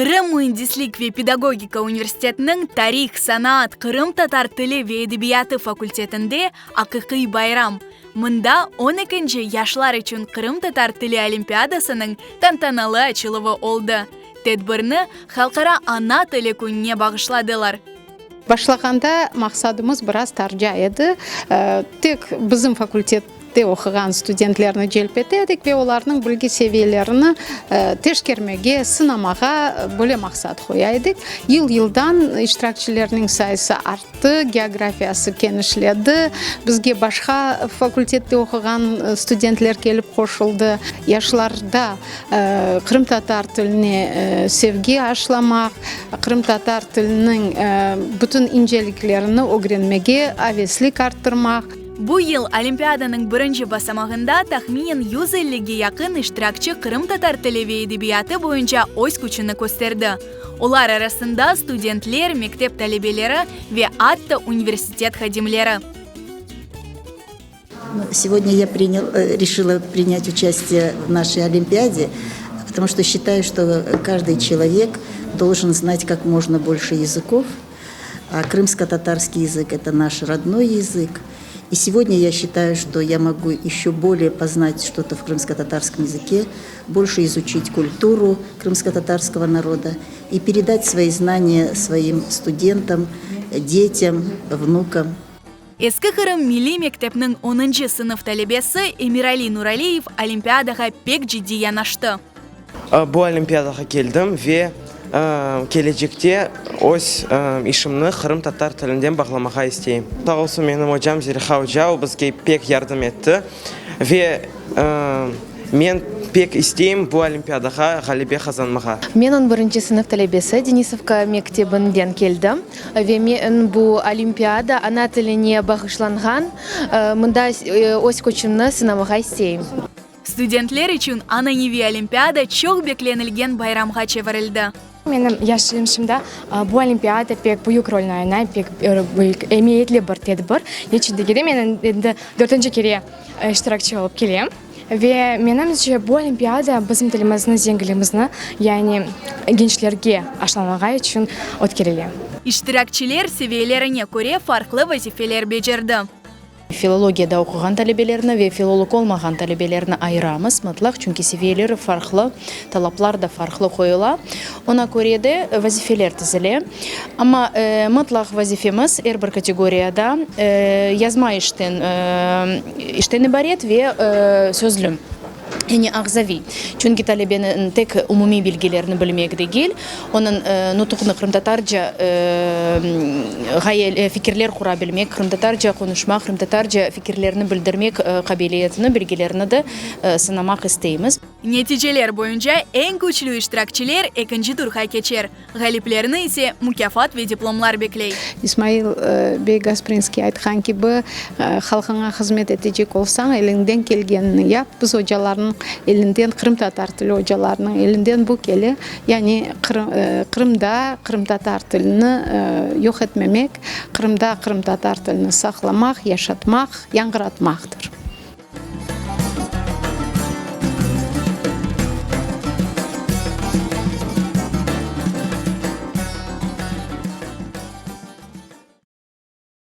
Qırım müendislik ve pedagogika universitetiniñ tarih, sanaat, qırımtatar tili ve edebiyatı fakultetinde aqiqiy bayram. Mında on ekinci Yaşlar içün qırımtatar tili olimpiadasınıñ tantanalı açıluvı oldı. Tedbirni Halqara ana tili kününe bağışladılar. Başlağanda maqsadımız biraz tarca edi, tek bizim fakultette oquğan studentlerni celp ete edik ve olarnıñ bilgi seviyelerini teşkermege, sınamağa böyle maqsat qoya edik. Yıl-yıldan iştirakçilerniñ sayısı arttı, geografiyası kenişledi, bizge başqa fakultette oquğan studentler kelip qoşuldı. Yaşlarda Qırımtatar tiline sevgi aşlamaq, qırımtatar tiliniñ bütün inceliklerini ögrenmege aveslik arttırmaq. Bu yıl olimpiadanıñ birinci basamağında tahminen 150-ge yaqın iştirakçi qırımtatar tili ve edebiyatı boyunca öz küçüni kösterdi. Olar arasında studentler, mektep talebeleri ve atta universitet hadimleri. Сегодня я принял, э, решила принять участие в нашей Олимпиаде, потому что считаю, что каждый человек должен знать как можно больше языков. А крымско-татарский язык – это наш родной язык. И сегодня я считаю, что я могу еще более познать что-то в крымско-татарском языке, больше изучить культуру крымско-татарского народа и передать свои знания своим студентам, детям, внукам. Eski Qırım milliy mektepniñ onuncı sınıf talebesi Emirali Nuraliyev olimpiadağa pek ciddiy yanaştı. Bu olimpiadağa keldim ve kelecekte öz işimni qırımtatar tilinden bağlamağa isteyim. Sağ olsun menim ocam Zeliha oca, o bizge pek yardım etti ve Men pek isteyim bu olimpiadağa ğalebe qazanmağa. Men on birinci sınıf talebesi, Denisovka mektebinden keldim ve men bu olimpiada ana tiline bağışlanğan, mında öz küçümni sınamağa isteyim. Studentler içün ananeviy olimpiada çoq beklenilgen bayramğa çevirildi. Menim yaşayışımda bu olimpiada pek büyük rolni oynay, pek büyük emiyetli bir tedbir. Niçün degende, men endi dörtünci kere iştirakçi olıp kelem. Ve menimce, bu olimpiada bizim tilimizni, zenginligimizni, yani gençlerge aşlamağa içün ötkerile. İştirakçiler seviyelerine köre farqlı vazifeler becerdi. Filologiyada oquğan talebelerni ve filolog olmağan talebelerni ayıramız mıtlaq, çünki seviyeleri farqlı, talaplar da farqlı qoyula. Oña köre de vazifeler tizile. Amma mıtlaq vazifemiz er bir kategoriyada yazma işten işten ibaret ve sözlü. Yani ağzaviy. Çünki talebeniñ tek umumiy bilgilerini bilmek degil, onıñ nutuqnı qırımtatarca ğaye, fikirler qura bilmek, qırımtatarca qonuşmaq, qırımtatarca fikirlerini bildirmek qabiliyetini, bilgilerini de sınamaq isteymiz. Neticeler boyunca eñ küçlü iştirakçiler ekinci turğa keçer. Ğaliplerni ise mukâfat ve diplomlar bekley. İsmail bey Gasprinskiy aytqan kibi, halqıña hızmet etecek olsañ, eliñden kelgenini yap. Biz ocalarnıñ elinden, qırımtatar tili ocalarınıñ elinden bu kele, yani Qırımda qırımtatar tilini yoq etmemek, Qırımda qırımtatar tilini saqlamaq, yaşatmaq, yañğıratmaqtır.